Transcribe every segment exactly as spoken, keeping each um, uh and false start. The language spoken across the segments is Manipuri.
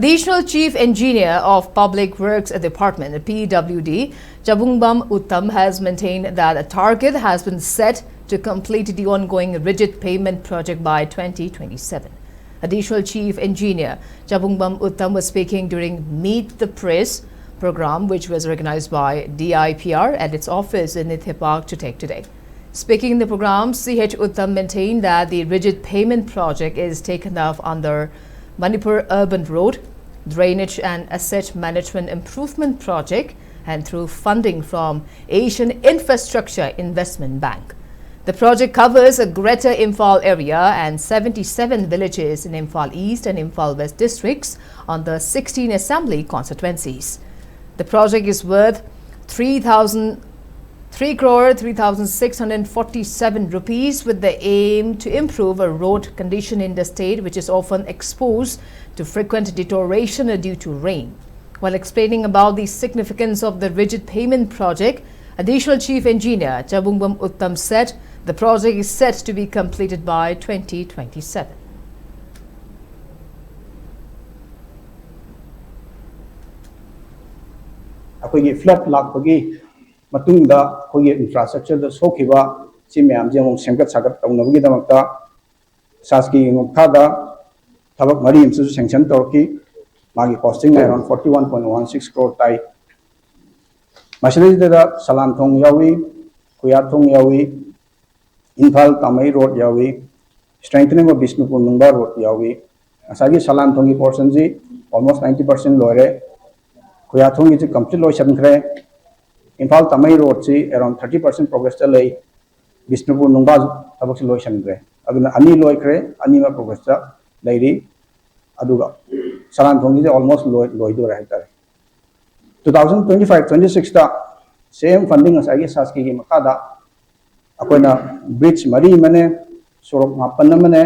Additional Chief Engineer of Public Works Department, P W D, Chabungbam Uttam has maintained that a target has been set to complete the ongoing rigid pavement project by twenty twenty-seven. Additional Chief Engineer Chabungbam Uttam was speaking during Meet the Press program, which was organized by D I P R at its office in Nithe Park, Chutek today. Speaking in the program, C H Uttam maintained that the rigid pavement project is taken up under Manipur Urban Road, Drainage and Asset Management Improvement Project, and through funding from Asian Infrastructure Investment Bank. The project covers a Greater Imphal area and seventy-seven villages in Imphal East and Imphal West districts on the sixteen assembly constituencies. The project is worth three thousand three crore three thousand six hundred forty-seven rupees, with the aim to improve a road condition in the state, which is often exposed to frequent deterioration due to rain. While explaining about the significance of the rigid pavement project, Additional Chief Engineer Chabungbam Uttam said the project is set to be completed by twenty twenty-seven. ꯑꯩꯈꯣꯏꯒꯤ flood ꯂꯥꯛꯄꯒꯤ ꯃꯇꯨꯡꯗ ꯑꯩꯈꯣꯏꯒꯤ infrastructureꯗ ꯁꯣꯛꯈꯤꯕ ꯁꯤ ꯃꯌꯥꯝꯁꯦ ꯑꯃꯨꯛ ꯁꯦꯝꯒꯠ ꯁꯥꯒꯠ ꯇꯧꯅꯕꯒꯤꯗꯃꯛꯇ ꯁꯥꯁꯀꯤꯒꯤ ꯃꯈꯥꯗ ꯊꯕꯛ ꯃꯔꯤ ꯑꯃꯁꯨ sanction ꯇꯧꯔꯛꯈꯤ꯫ ꯃꯥꯒꯤ costing around forty one point one six crore ꯇꯥꯏ꯫ ꯃꯁꯤꯗꯩꯗ ꯁꯂꯥꯟ ꯊꯣꯡ ꯌꯥꯎꯏ, ꯈꯨꯌꯥꯊꯣꯡ ꯌꯥꯎꯏ, ꯏꯝꯐꯥꯜ ꯇꯥꯃꯩ road ꯌꯥꯎꯏ, strengthening of ꯕꯤꯁꯅꯨꯄꯨꯔ ꯅꯨꯡꯕꯥ road ꯌꯥꯎꯏ꯫ ꯉꯁꯥꯏꯒꯤ ꯁꯂꯥꯟ ꯊꯣꯡꯒꯤ portionꯁꯤ almost ninety percent ꯂꯣꯏꯔꯦ꯫ ꯈꯨꯌꯥꯊꯣꯡꯒꯤꯁꯤ complete ꯂꯣꯏꯁꯤꯟꯈ꯭ꯔꯦ꯫ ꯏꯝꯐꯥꯜ ꯇꯥꯃꯩ roadꯁꯤ around thirty percent progressꯇ ꯂꯩ꯫ ꯕꯤꯁꯅꯨꯄꯨꯔ ꯅꯨꯡꯕꯥꯁꯨ ꯊꯕꯛꯁꯤ ꯂꯣꯏꯁꯤꯟꯈ꯭ꯔꯦ꯫ ꯑꯗꯨꯅ ꯑꯅꯤ ꯂꯣꯏꯈ꯭ꯔꯦ, ꯑꯅꯤꯃꯛ progressꯇ ꯂꯩꯔꯤ꯫ ꯑꯗꯨꯒ ꯁꯂꯥꯟ ꯊꯣꯡꯒꯤꯁꯦ almost ꯂꯣꯏ ꯂꯣꯏꯗꯣꯔꯦ ꯍꯥꯏꯇꯥꯔꯦ꯫ Two thousand twenty five twenty sixꯇ same funding ꯉꯁꯥꯏꯒꯤ ꯁꯥꯁꯀꯤꯒꯤ ꯃꯈꯥꯗ ꯑꯩꯈꯣꯏꯅ bridge ꯃꯔꯤ ꯑꯃꯅꯦ, ꯁꯣꯔꯣꯛ ꯃꯥꯄꯟ ꯑꯃꯅꯦ,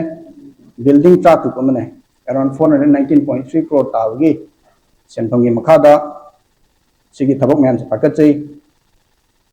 building ꯇꯔꯥꯇꯔꯨꯛ ꯑꯃꯅꯦ, around four hundred nineteen point three crore ꯇꯥꯕꯒꯤ ꯁꯦꯟꯐꯝꯒꯤ ꯃꯈꯥꯗ ꯁꯤꯒꯤ ꯊꯕꯛ ꯃꯌꯥꯝꯁꯦ ꯄꯥꯏꯈꯠꯆꯩ꯫